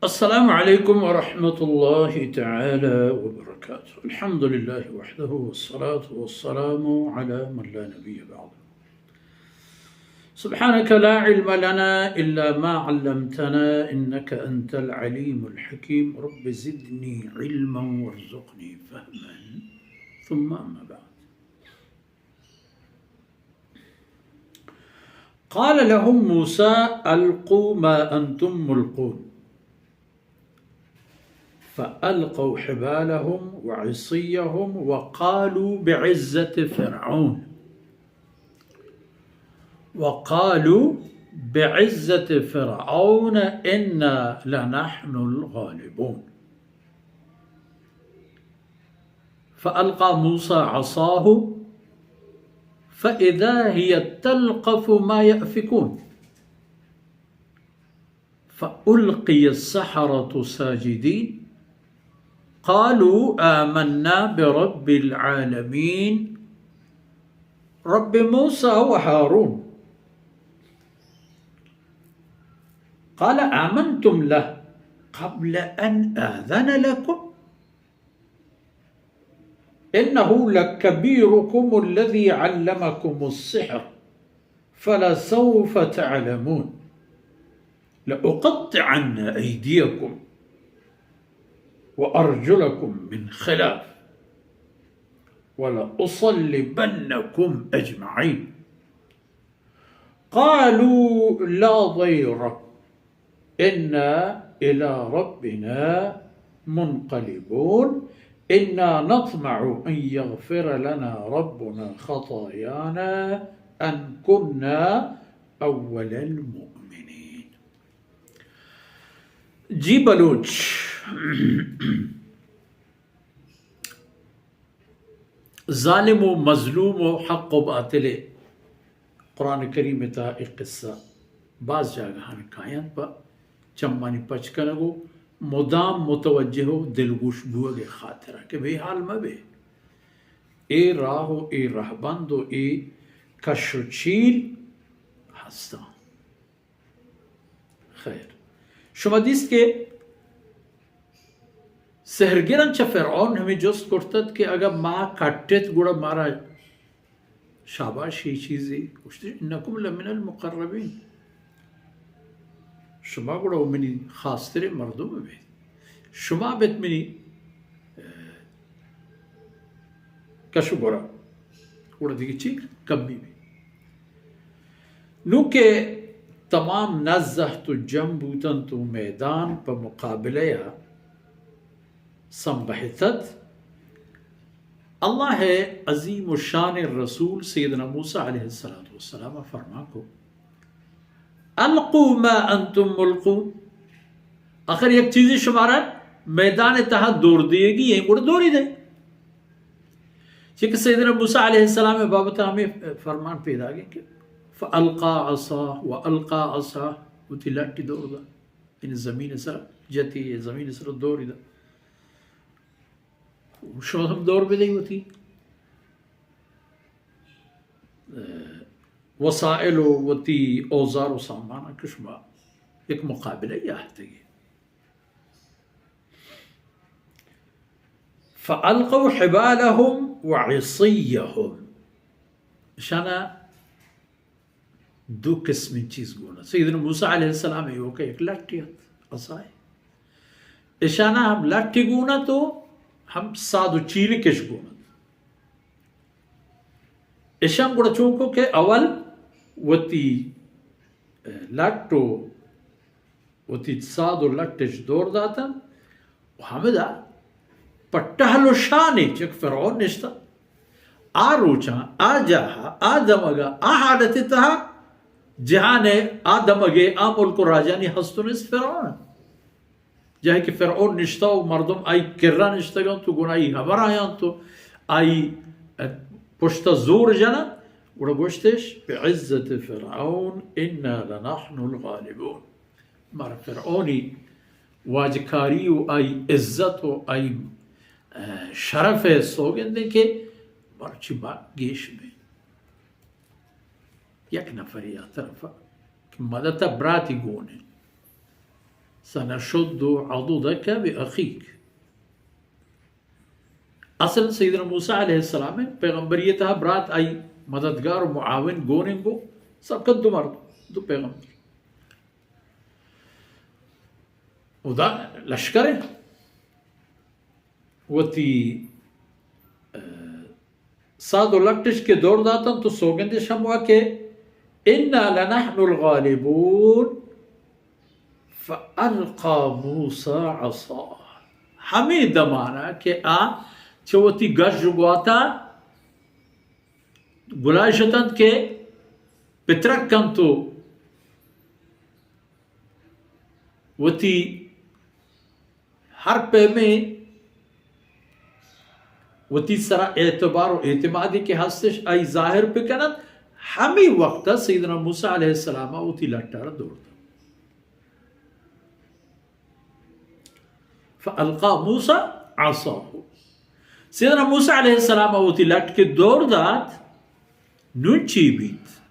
السلام عليكم ورحمة الله تعالى وبركاته. الحمد لله وحده والصلاة والسلام على من لا نبي بعده. سبحانك لا علم لنا إلا ما علمتنا إنك أنت العليم الحكيم. رب زدني علما وارزقني فهما ثم أما بعد. قال لهم موسى ألقوا ما أنتم ملقون. فألقوا حبالهم وعصيهم وقالوا بعزة فرعون، وقالوا بعزة فرعون إنا لنحن الغالبون. فألقى موسى عصاه فإذا هي تلقف ما يأفكون. فألقي السحرة ساجدين. قالوا آمنا برب العالمين. رب موسى وهارون. قال آمنتم له قبل أن آذن لكم. إنه لكبيركم الذي علمكم السحر فلسوف تعلمون. لأقطعن أيديكم وأرجلكم من خلاف ولأصلبنكم أجمعين. قالوا لا ضير إنا إلى ربنا منقلبون. إنا نطمع أن يغفر لنا ربنا خطايانا أن كنا أول المؤمنين. جی بلوچ، ظالم و مظلوم و حق و باطل، قرآن کریم ءِ تہا اے قصہ باز جاگہاں کاینت پہ چمانی پچ کنگ و مدام متوجہ و دلگوش بوگ ءِ خاطرا کہ بے حال مہ بے۔ اے راہ و اے رہبند و اے کش و چیل ہستاں۔ خیر، شما دیست کہ سحرگراں چہ فرعون ہمے جست کرتت کہ اگاں ما کٹت گڑا مارا شاباش، اے چیزے۔ گوشت، انکم لمن المقربین، شما گڑا منی خاصتریں مردم بیت، شما بیت منی کش و گورا، گڑا دگہ چی کمی بی؟ نوں کہ تمام نزہت و جم بوتنت و میدان پہ مقابلہ ءَ سنبہتت، اللہ ءِ عظیم و شان رسول سیدنا موسیٰ علیہ الصلوٰۃ والسلام ءَ فرمان کو، القوا ما انتم ملقون۔ آخر یک چیزے شمارا میدان ءِ تہا دور دیگی ایں، گڑا دوری دے۔ چہ کہ سیدنا موسیٰ علیہ السلام ءِ بابت ءَ ہمے فرمان پیداگ ایں کہ فالقی عصاہ و القی عصاہ، وتی لٹی دور دا، یعنی زمین ءِ سرا جتی، زمین ءِ سرا دوری دا۔ شما ہم دور بدئے وتی وسائل و وتی اوزار و سامان کہ شما یک مقابلہ ءَ آہتگے۔ فألقوا حبالهم وعصيهم۔ اشانا دو قسمیں چیز گون ات۔ سیدنا موسیٰ علیہ السلام ءِ ایوکا یک لٹے ات، عصائے۔ اشانا ہم لٹے گون ات و ہم ساد و چیرکش گون ات۔ اشان گڑا چون کو کہ اول وتی لٹ و وتی ساد و لٹش دور داتن و ہمدا پہ ٹہل و شانے چک فرعون نشتہ۔ آ روچاں، آ جاہا، آ دمگا، آ حالت تہا جہان ءِ آ دمگے آ ملک و راجانی ہست و نیست فرعون۔ جاہے کہ فرعون نشتہ و مردم آئی کرا نشتگ انت و گون آئی ہبرا انت و آئی پشتا زور جننت، گڑا گوشتش، بعزت فرعون انا لنحن الغالبون۔ مارا فرعونی واجکاری و آئی عزت و آئی، اہ، شرف ءِ سوگند ایں کہ مرچی ما گیش بیں۔ یک نفرے آ طرفا کہ مدت ءَ براتی گون ایں۔ سنشد عضدك بأخيك. اصل سیدنا موسیٰ علیہ السلام پیغمبریت ءَ برات آئی مددگار و معاون گون انگو سب کن دو مرد، دو پیغمبر. خدا لشکر وتی، اه، ساد و لٹش کہ دور داتن تو سوگندش ہم وا کہ انا لنحن الغالبون فالقی موسی عصاه. ہمے دمانا کہ آ چہ وتی گژ و گواتا گلائش اتنت کہ پترک کنت و وتی ہر پیمیں وتی سرا اعتبار و اعتمادی کہ ہستش آئی ظاہر بکنت، ہمے وقت سیدنا موسیٰ علیہ السلام وتی لٹا را دور دات. فالقی موسی عصاه. سیدنا موسیٰ علیہ السلام وتی لٹ کہ دور دات، نون چی بیت؟